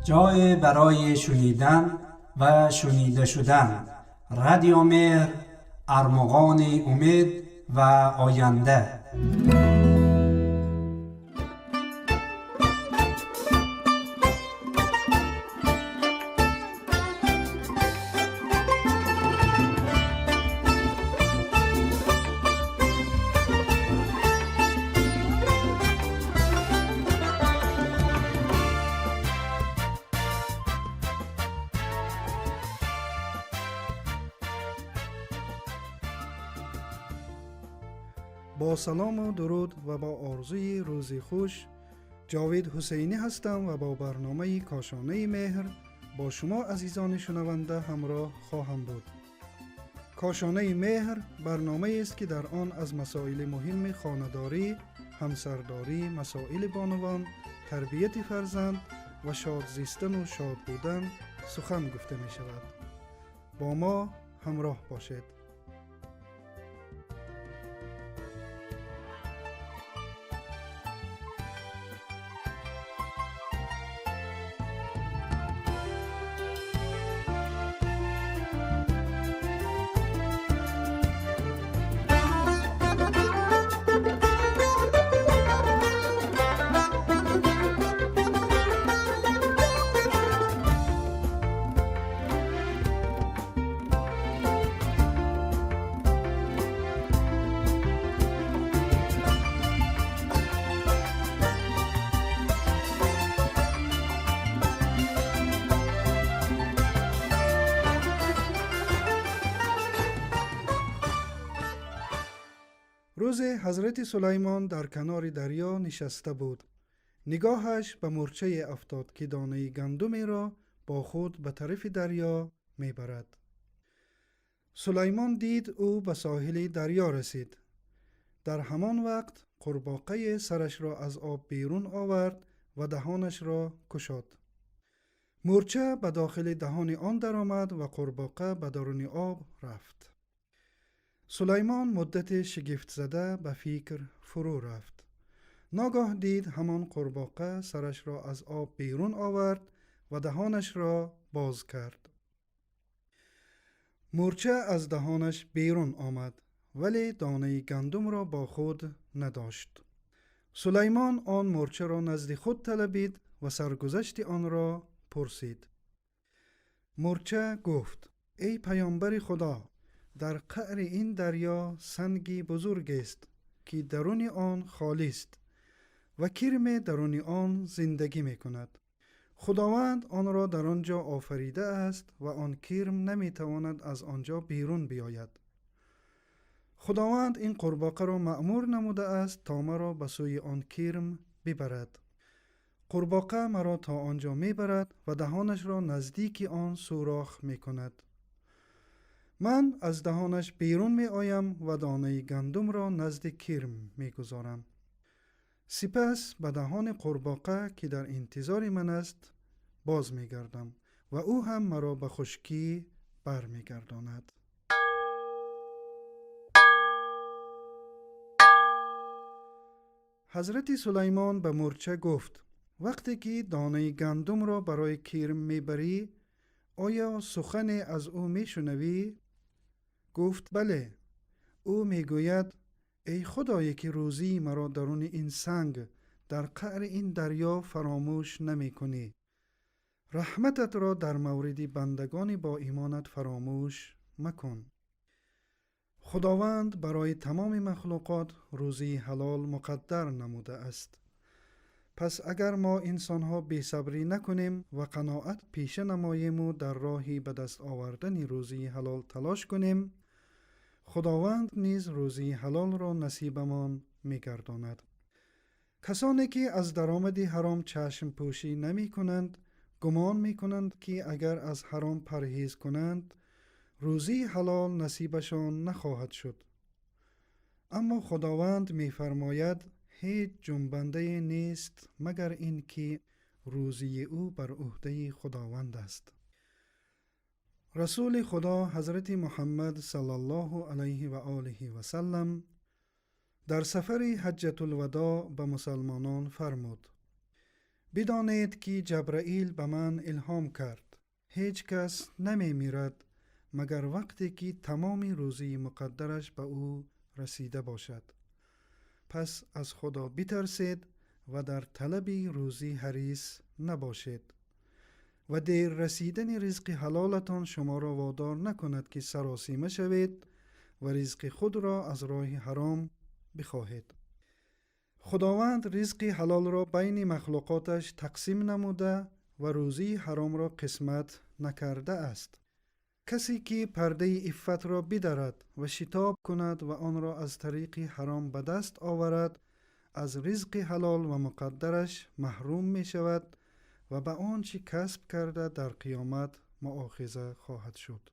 جای برای شنیدن و شنیده شدن. رادیو مهر، ارمغان امید و آینده. با سلام و درود و با آرزوی روزی خوش، جاوید حسینی هستم و با برنامه کاشانه مهر با شما عزیزان شنونده همراه خواهم بود. کاشانه مهر برنامه است که در آن از مسائل مهم خانه‌داری، همسرداری، مسائل بانوان، تربیت فرزند و شاد زیستن و شاد بودن سخن گفته می شود. با ما همراه باشید. روز حضرت سلیمان در کنار دریا نشسته بود. نگاهش به مورچه افتاد که دانه گندمی را با خود به طرف دریا میبرد. سلیمان دید او به ساحل دریا رسید. در همان وقت قورباغه سرش را از آب بیرون آورد و دهانش را گشاد. مورچه به داخل دهان آن درآمد و قورباغه به درون آب رفت. سلیمان مدت شگفت زده به فکر فرو رفت. ناگاه دید همان قورباغه سرش را از آب بیرون آورد و دهانش را باز کرد. مورچه از دهانش بیرون آمد، ولی دانه گندم را با خود نداشت. سلیمان آن مورچه را نزد خود طلبید و سرگذشت آن را پرسید. مورچه گفت: ای پیامبر خدا، در قعر این دریا سنگی بزرگ است که درون آن خالی است و کرم درون آن زندگی می کند. خداوند آن را در آنجا آفریده است و آن کرم نمی تواند از آنجا بیرون بیاید. خداوند این قورباغه را مأمور نموده است تا مرا به سوی آن کرم ببرد. قورباغه مرا تا آنجا می برد و دهانش را نزدیک آن سوراخ می کند. من از دهانش بیرون می آیم و دانه گندم را نزد کرم می گذارم. سپس به دهان قورباغه که در انتظار من است باز می گردم و او هم مرا به خشکی بر می گرداند. حضرت سلیمان به مورچه گفت: وقتی که دانه گندم را برای کرم می بری، آیا سخن از او می شنوی؟ گفت: بله. او میگوید: ای خدایی که روزی مرا درون این سنگ در قعر این دریا فراموش نمی کنی، رحمتت را در مورد بندگان با ایمانت فراموش مکن. خداوند برای تمام مخلوقات روزی حلال مقدر نموده است. پس اگر ما انسانها بی‌صبری نکنیم و قناعت پیشه نماییم و در راهی به دست آوردن روزی حلال تلاش کنیم، خداوند نیز روزی حلال را نصیبمان می‌گرداند. کسانی که از درآمد حرام چشم پوشی نمی کنند، گمان می کنند که اگر از حرام پرهیز کنند، روزی حلال نصیبشان نخواهد شد. اما خداوند می فرماید: هیچ جنبنده نیست مگر این که روزی او بر عهده خداوند است. رسول خدا حضرت محمد صلی الله علیه و آله و سلم در سفر حجة الوداع به مسلمانان فرمود: бидонед ки Ҷабраил ба ман илҳом кард. Ҳеҷ кас намемирад, магар вақте ки тамоми рӯзии муқаддараш ба ӯ расида бошад. Пас аз Худо битарсед ва дар талаби рӯзӣ ҳарис набошед ва дер расидани ризқи ҳалолатон шуморо водор накунад ки саросима шавед ва ризқи худро аз роҳи ҳаром бихоҳед. Худованд ризқи ҳалолро байни махлуқоташ тақсим намуда ва рӯзии ҳаромро қисмат накардааст. Касе ки пардаи иффатро бидарад ва шитоб кунад ва онро аз тариқи ҳаром ба даст оварад, аз ризқи ҳалол ва муқаддараш маҳрум мешавад ва ба он чӣ касб карда дар қиёмат муохиза хоҳад шуд.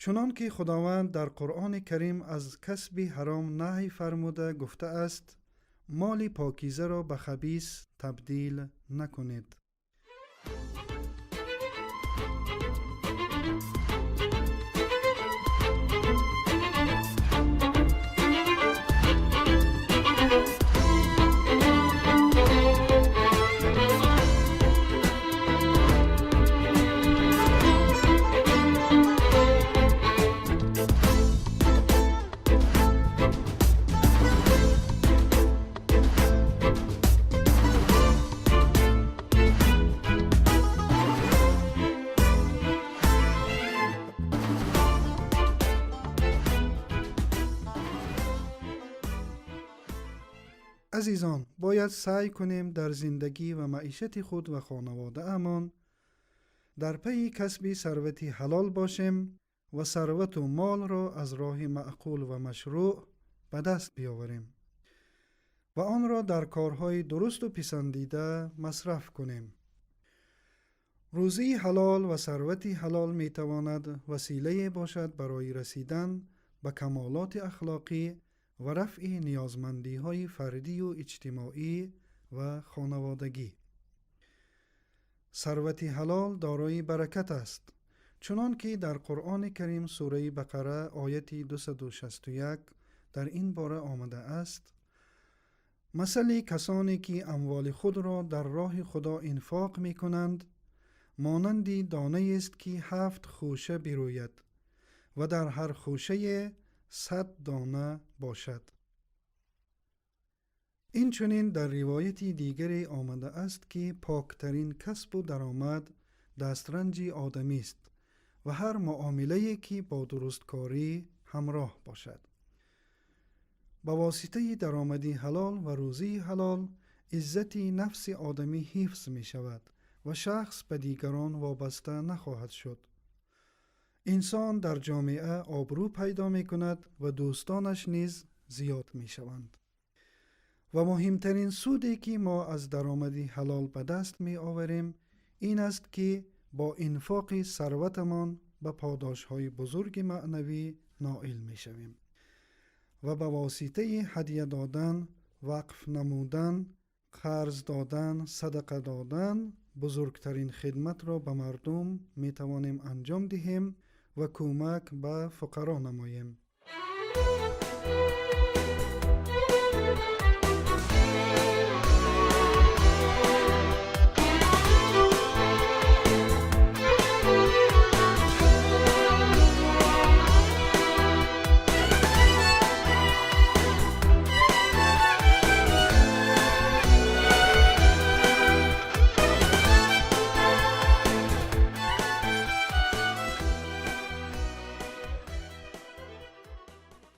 Чунон ки Худованд дар Қуръони Карим аз касби ҳаром наҳй фармуда гуфтааст: моли покизаро ба хабис табдил накунед. Азизон, бояд саъй кунем дар зиндагӣ ва маишати худ ва хонаводаамон дар пайи касби сарвати ҳалол бошем ва сарвату молро аз роҳи маъқул ва машрӯъ ба даст биёварем ва онро дар корҳои дурусту писандида масраф кунем. Рӯзии ҳалол ва сарвати ҳалол метавонад василае бошад барои расидан ба камолоти ахлоқӣ ва рафъи ниёзмандиҳои фардию иҷтимоӣ ва хонаводагӣ. Сарвати ҳалол дорои баракат аст, чунон ки дар Қуръони Карим сураи Бақара ояти 261 дар ин бора омадааст: масали касоне ки амволи худро дар роҳи Худо инфоқ мекунанд, монанди донаест ки 7 хӯша бирӯяд ва дар ҳар хӯшае 100 дона бошад. Инчунин дар ривояти дигаре омадааст ки поктарин касбу даромад дастранҷи одамист ва ҳар муомилае ки бо дурусткорӣ ҳамроҳ бошад. Ба воситаи даромади ҳалол ва рӯзии ҳалол иззати нафси одамӣ ҳифз мешавад ва шахс ба дигарон вобаста нахоҳад шуд. Инсон дар ҷомеа обрӯ пайдо мекунад ва дӯстонаш низ зиёд мешаванд. Ва муҳимтарин суде ки мо аз даромади ҳалол ба даст меоварем ин аст ки бо инфоқи сарватамон ба подошҳои бузурги маънавӣ ноил мешавем ва ба воситаи ҳадя додан, вақф намудан, қарз додан, садақа додан бузургтарин хидматро ба мардум метавонем анҷом диҳем ва кӯмак ба фуқаро намоем.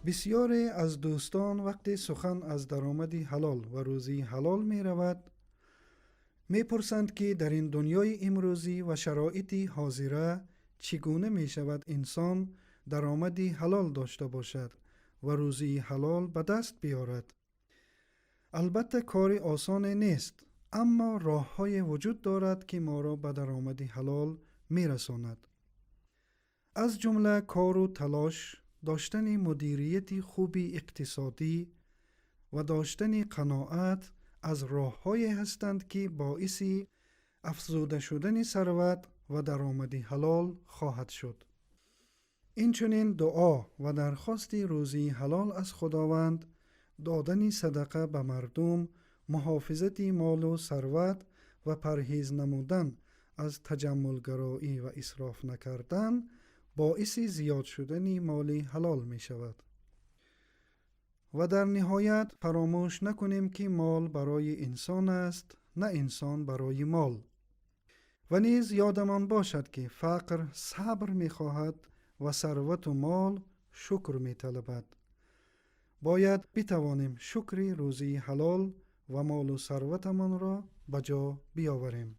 Бисёре аз дӯстон вақте сухан аз даромади ҳалол ва рӯзии ҳалол меравад, мепурсанд ки дар ин дунёи имрӯзӣ ва шароити ҳозира чӣ гуна мешавад инсон даромади ҳалол дошта бошад ва рӯзии ҳалол ба даст биёрад. Албатта кори осоне нест, аммо роҳҳое вуҷуд дорад ки моро ба даромади ҳалол мерасонад. Аз ҷумла кору талош, доштани мудирияти хуби иқтисодӣ ва доштани қаноат аз роҳҳое ҳастанд ки боиси афзуда шудани сарват ва даромади ҳалол хоҳад шуд. Инчунин дуо ва дархости рӯзии ҳалол аз Худованд, додани садақа ба мардум муҳофизати молу сарват ва парҳез намудан аз таҷаммулгароӣ ва исроф накардан боиси зиёд шудани моли ҳалол мешавад. Ва дар ниҳоят фаромӯш накунем, ки мол барои инсон аст, на инсон барои мол. Ва низ ёдамон бошад, ки фақр сабр мехоҳад ва сарвату мол шукр металабад. Бояд битавонем шукри рӯзии ҳалол ва молу сарватамонро ба ҷо биёварем.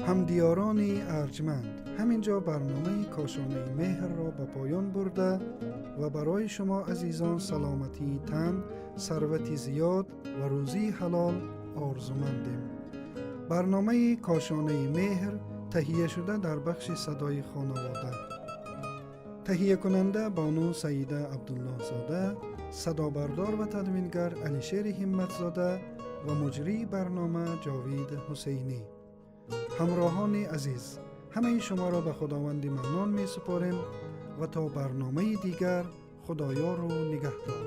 ҳамдиёрони арҷманд, ҳаминҷо барномаи Кошонаи меҳр ро ба поён бурда ва барои шумо азизон саломатии тан, сарвати зиёд ва рӯзии ҳалол орзумандем. Барномаи Кошонаи меҳр таҳия шуда дар бахши садои хонавода. Таҳиякунанда бону Саида Абдуллоҳзода, садобардор ва тадвингар Алишери Ҳимматзода ва муҷрии барнома Ҷовид Ҳусейнӣ. Ҳамроҳони азиз, ҳамаи шуморо ба Худованди Маннон месупорем ва то барномаи дигар Худоёру нигаҳдор.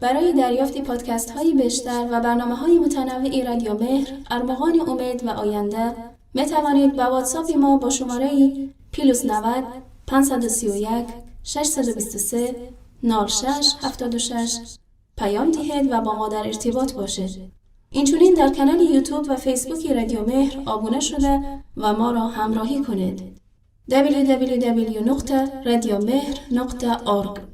برای دریافت پادکست های بیشتر و برنامه های متنوع رادیو مهر، ارمغان امید و آینده، می توانید با واتساپ ما با شماره پلس 90 531 623 06 76 پیام دهید و با ما در ارتباط باشید. اینچنین در کانال یوتیوب و فیسبوک رادیو مهر آبونه شده و ما را همراهی کنید. www.radiomehr.org.